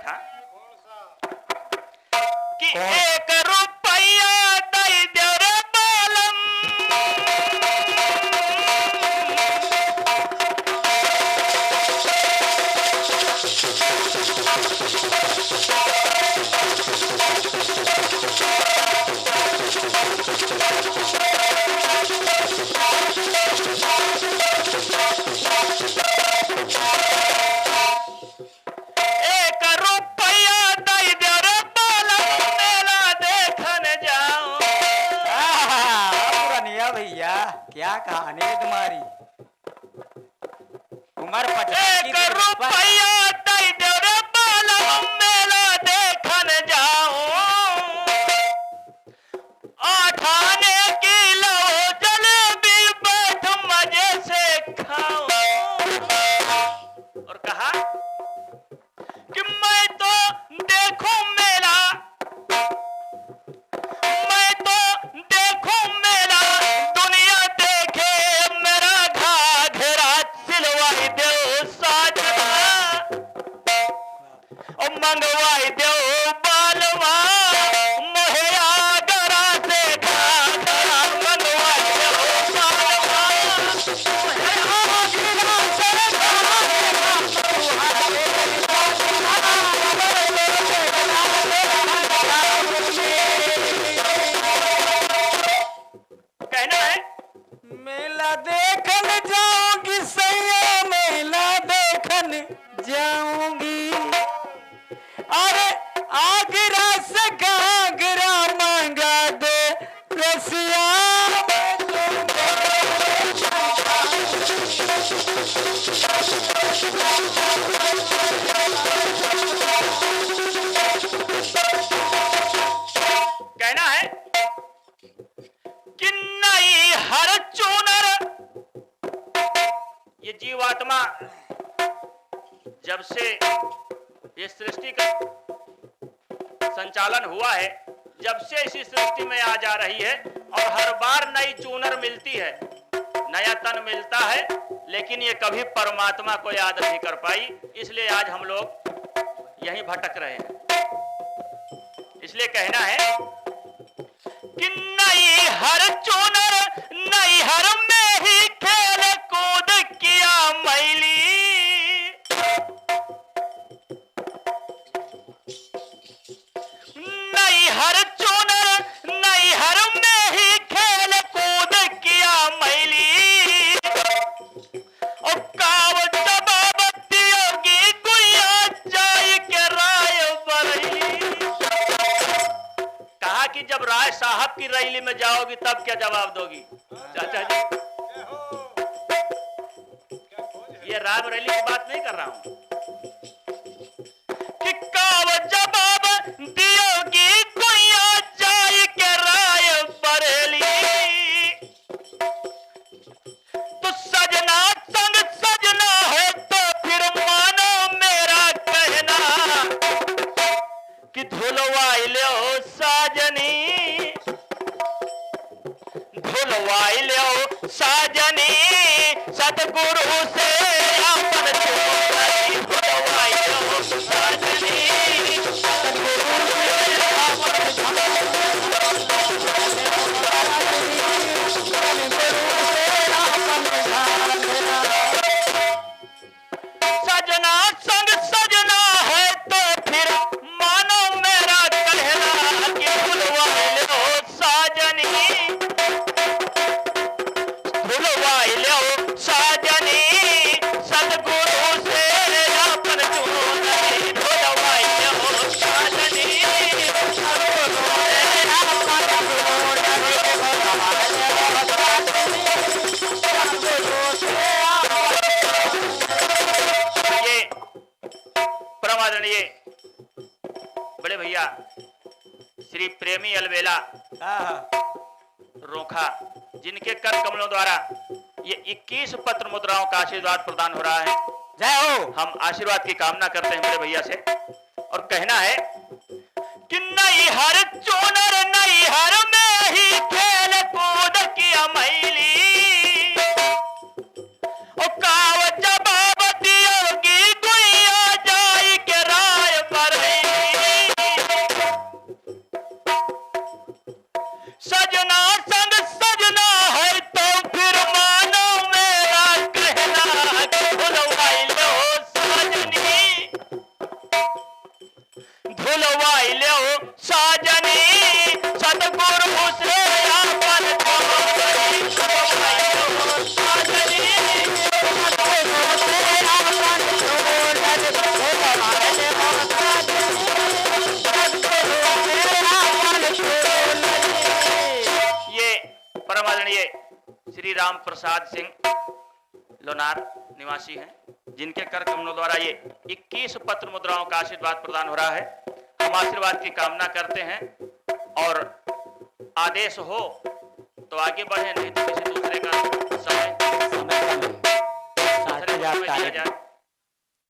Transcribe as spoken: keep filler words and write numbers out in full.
हाँ? कि एक रुपया दई दे रे बालम। एक रुपया दई दे रे बालम, मेला देखन जाऊं। आहा, पुरनिया भैया, क्या कहानी है तुम्हारी? उम्र पचपन की एक रुपया दई दे रे बालम, मेला देखन जाऊं। आठ आने किलो जलेबी बैठ मजे से खाऊं। और कहा कि मैं तो देखूं मेला, मैं तो देखूं मेला, दुनिया देखे मेरा घाघरा सिलवाई दे साजना। ओ मंगवाई देउ बालवा, मोहे आगरा से घाघरा। मंगवाई देउ बालवा, मोहे आगरा से घाघरा। कहना है, मेला देखन जाऊंगी सैया, मेला देखन जाऊंगी। अरे आगरा से घाघरा मंगा दे रसिया। कहना है कि नैहर चूनर, ये जीवात्मा जब से ये सृष्टि का संचालन हुआ है, जब से इसी सृष्टि में आ जा रही है और हर बार नई चूनर मिलती है, नया तन मिलता है, लेकिन ये कभी परमात्मा को याद नहीं कर पाई, इसलिए आज हम लोग यहीं भटक रहे हैं। इसलिए कहना है कि नैहर चूनर, नैहर में ही खेल कूद किया मैली। नैहर चूनर, नैहर में ही खेल कूद किया मैली। और काव जवाब दियोगी गुइया जाई के राय बरैली। कहा कि जब राय साहब की रैली में जाओगी तब क्या जवाब दोगी? चाचा जी, ये राय बरेली की बात नहीं कर रहा हूँ। कि काव जवाब दियोगी गुइया जाई के राय बरेली। तो सजना संग सजना है तो फिर मानो मेरा कहना कि धुलवाई लो साजनी, धुलवाई लो साजनी, सतगुरु से आपन चुनरी। धुलवाई लो साजनी, सतगुरु से आपन सजना संग सजना है तो फिर मानो मेरा कहना कि भुलवा लो साजनी, भुलवा लो साजनी, सतगुरु से आपन चुनरी, भुलवा लो साजनी, सतगुरु से आपन चुनरी, भुलवा लो साजनी। ये परम आदरणीय बड़े भैया श्री प्रेमी अलबेला हाँ, हाँ। रोखा, जिनके कर कमलों द्वारा ये इक्कीस पत्र मुद्राओं का आशीर्वाद प्रदान हो रहा है। जय हो। हम आशीर्वाद की कामना करते हैं बड़े भैया से और कहना है कि नैहर चूनर नैहर में ही खेल कूद किया मैली। ओ काव जवाब दियोगी गुइया जाई के राय पर। सजना संग सजना है तो फिर मानो मेरा कहना, भुलवाई लो साजनी, भुलवाई लो साजनी, सतगुरु से आपन कहानी, भुलवाई लो साजनी, सतगुरु से आपन कहानी, भुलवाई लो साजनी। ये परम आदरणीय श्री राम प्रसाद सिंह लोनार निवासी हैं, जिनके कर कमलों द्वारा ये इक्कीस पत्र मुद्राओं का आशीर्वाद प्रदान हो रहा है। हम आशीर्वाद की कामना करते हैं और आदेश हो तो आगे बढ़े, नहीं तो किसी दूसरे का समय समय कम है। दूसरे को समय दिया जाए।